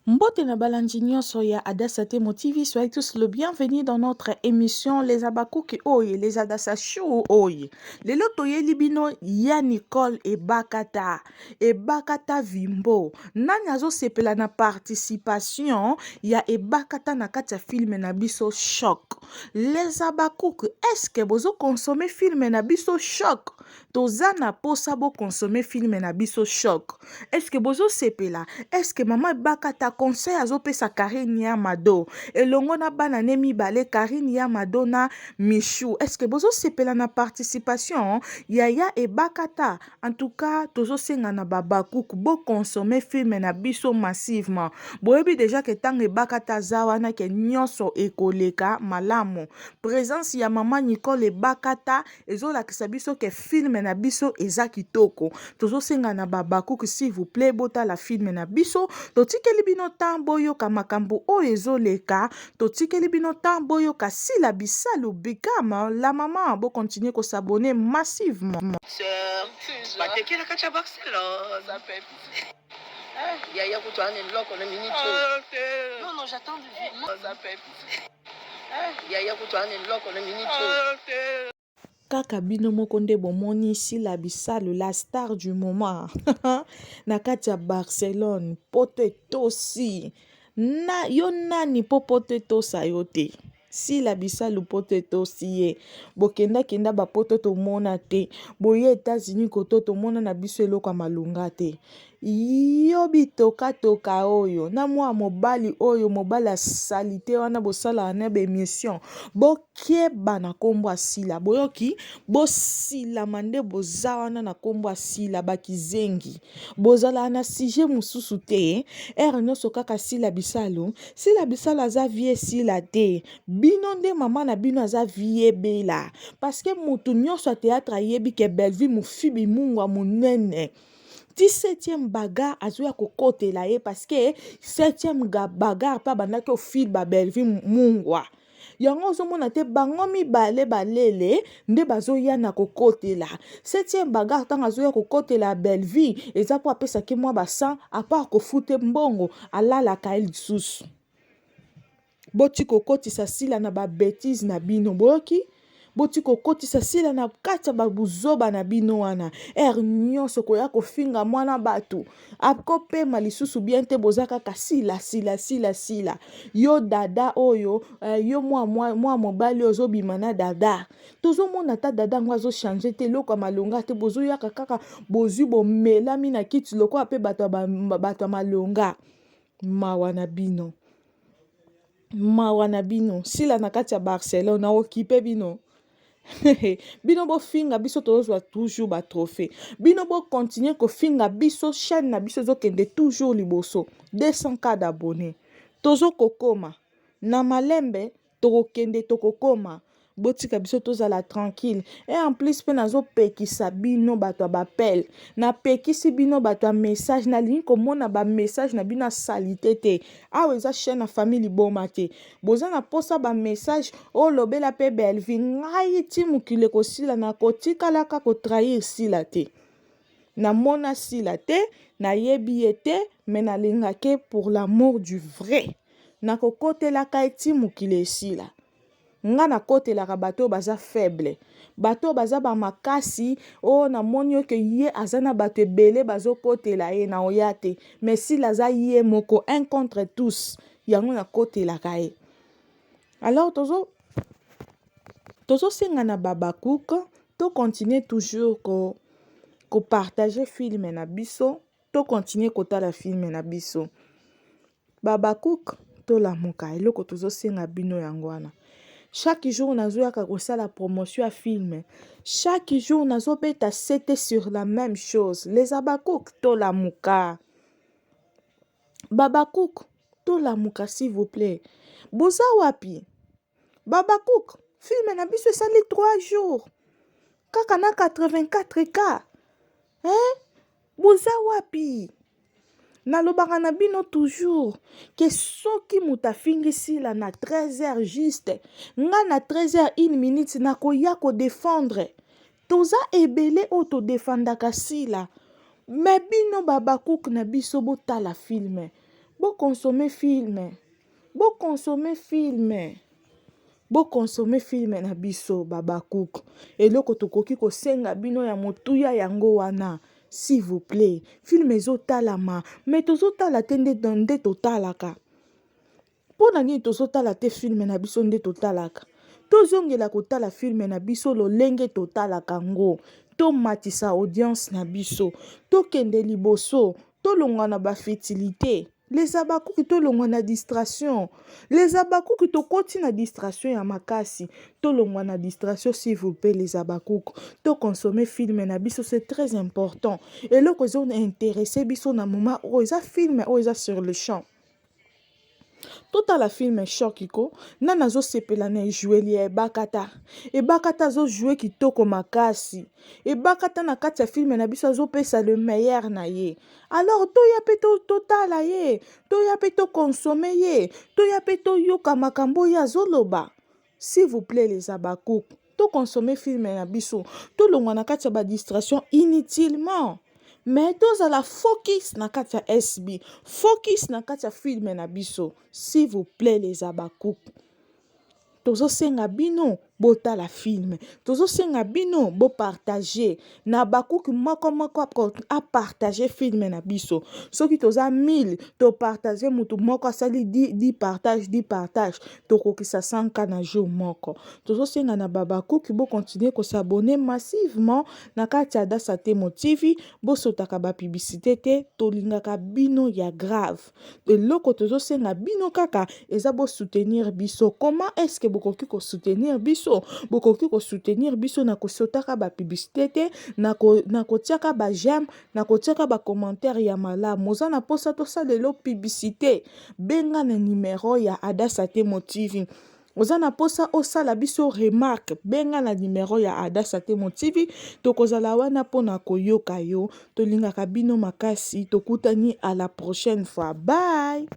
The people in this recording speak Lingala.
Mbote na balandi nyonso ya Adassa Temo TV, soyez tous le bienvenu dans notre émission Les Abakuki Oye, Les Adassa Chou Oye. Lelo toyeli bino ya Nicole Ebakata, Ebakata Vimbo. Nani azosepela na participation ya Ebakata na kati ya film na biso Choc. Les Abakuki, est-ce que bozo consommer film na biso Choc? Toza na posa bo consommer film na biso Choc. Est ce que bozo sepela? Est ce que maman Ebakata conseil azo pesa Carine ya Mado elongo na bana ne mibale Carine ya Mado na Michou? Est ce que bozo sepela na participation ya ya Ebakata? En tout cas tozo senga na ba Habacuc bo consommer film na biso massivement. Boyebi dejà que tango Ebakata aza wana ke nionso ekoleka malamu. Presence ya maman Nicole Ebakata ezolakisa biso ke film na biso eza kitoko. Tozosenga na ba Habacuc s'il vous plait botala film na biso. Totikeli bino temps boyoka makambo oyo ezoleka. Totikeli bino temps boyoka Sila Bisalu Beckham la maman. Bo continuer ko s'abonner massivement. Sœur, bateke na kati ya Barcelone. Ça fait Ah, yaya kutu ana eloko na minute oyo. Ah, te. Non, non, j'attends de voir. Ça fait Ah, yaya kutu ana eloko na minute oyo. Ah, te. Kaka bino moko nde bomoni Sila Bisalu la star du moment na kati ya Barcelone poto etosi na yo nani po poto etosa yo te Sila Bisalu poto etosi ye bokenda kenda ba poto tomona te boye Etats-Unis koto tomona na biso eloko ya malonga te Yo bitoka toka oyo na mua mobali oyo mobali ya salite wana bosalaka na ba emission bokeba na kombo ya sila boyoki bosilama nde boza wana na kombo ya sila ba kizengi bozalaka na sujet mosusu te heure nyonso kaka sila bisalu sila bisalu aza vie sila te bino nde mama na bino aza vie bela parce que mutu nyonso ya theatre ayebi ke Bellevue mofibi mungwa monene ti septième bagarre azoya kokotela ye parce que septième bagarre mpe abandaki ofilba Bellevue mungwa yango ozomona te bango mibale balele nde bazoya na kokotela septième bagarre ntango azoya kokotela Bellevue eza mpo apesaki mwa ba 100 apart kofute mbongo alalaka ye lisusu Boti kokotisa sila na ba betise na bino boyoki? Boti kokotisa sila na kati ya ba buzoba na bino wana heure nyonso koya kofinga mwana batu akopema lisusu bien te boza kaka sila sila sila sila yo dada oyo eh, yo mwa, mwa, mwa mobali oyo ozobima na dada tozomona ata dada yango azochange te eloko ya malonga te bozoyaka kaka bozwi bomelami na kiti lokola mpe bato ya malonga Mawa na bino. Mawa na bino. Sila na kati ya Barcelone na okipe bino. bino bofinga biso tozozwa toujours ba trophée. Bino bo continuer kofinga biso chaîne na biso ezokende toujours liboso. 200K d'abonnés. Tozo kokoma na malembe Tokokende tokokoma botika biso tozala tranquille et en plus pe nazopekisa bino bato ya b'appel napekisi bino bato ya message nalingi komona ba message na bino ya salite te awa eza chaîne ya famille liboma te boza na posa ba message olobela pe Bellevue ngai ti mokili ekosila nakotikalaka ko trahir Sila te namona Sila te nayebi ye te mais nalingake pour l'amour du vrai Nakokotelaka ye ti mokili esila. Nga nakotelaka bato oyo baza faible. Bato oyo baza ba makasi, oh namoni yo ke ye aza na bato ebele bazokotela ye nakoya te. Mais Sila aza ye moko un contre tous yango nakotelaka ye. Alors tozo tozosenga na ba Habacuc to continuer toujours ko ko partager film na biso, to continuer kotala film na biso. Ba Habacuc tolamuka eloko tozosenga bino yango wana chaque jour nazoyaka kosala promotion ya film chaque jour nazobeta sete sur la même chose les Habacuc tolamuka ba Habacuc tolamuka s'il vous plaît boza wapi ba Habacuc film na biso esali 3 jours kaka na 84 k hein boza wapi Nalobaka na bino toujours ke soki moto afingi Sila na 13 heures juste nga na 13 heures une minute nakoya ko defendre toza ebele oyo todefendaka Sila mais bino ba Habacuc na biso botala film. Bo consommer film. Bo consommer film. Bo consommer film na biso b'Habacuc. Eloko tokoki kosenga bino ya motuya yango wana. S'il vous plaît. Film ezotalama. Mais tozotala te nde, nde totalaka. Mpo na nini tozotala te film na biso nde totalaka? Tozongela kotala film na biso lolenge totalaka yango. Tomatisa audience na biso. Tokende liboso. Tolongwa na bafutilité. Les Habacuc tolongwa na distraction. Les Habacuc tokoti na distraction ya makasi. Tolongwa na distraction, s'il vous plaît, les Habacuc. Toconsommer film na biso, c'est très important. Eloko ezo intéresser biso na moment oyo eza film oyo eza sur le champ. Totala film Choc ko nani azosepela na ejoueli ya Ebakata. Ebakata azojoue kitoko makasi. Ebakata na kati ya film na biso azopesa le meilleur na ye. Alors toya mpe totala ye, toya mpe toconsommer ye, toya mpe toyoka makambo oyo azoloba. S'il vous plaît, les Habacuc, toconsommer film na biso, tolongwa na kati ya badistraction inutilement. Mais tozala focus na kati ya SB, focus na kati ya film na biso. S'il vous plaît, les Habacuc. Tozosenga bino botala film, tozosenga bino bopartage na Habacuc moko moko apartage film na biso. Soki toza 1000, topartage, mutu moko asali 10 partage, 10 partage, tokokisa 100K na jour moko. Tozosenga na b'Habacuc bocontinue kos'abonner massivement na kati ya Dasa Temo TV. Bosotaka bapublicité te, tolingaka bino ya grave. Eloko tozosenga bino kaka eza bosoutenir biso. Comment est ce que bokoki kosoutenir biso? Bokoki kosoutenir biso na kosotaka bapublicité te, na kotiaka baj'aime, na kotiaka bacommentaire ya malamu. Oza na mposa tosalela publicité, benga na numero ya Adasa Temo TV. Oza na mposa osala biso remarque, benga na numero ya Adasa Temo TV. Tokozala wana mpona koyoka yo. Tolingaka bino makasi. Tokutani à la prochaine fois, bye.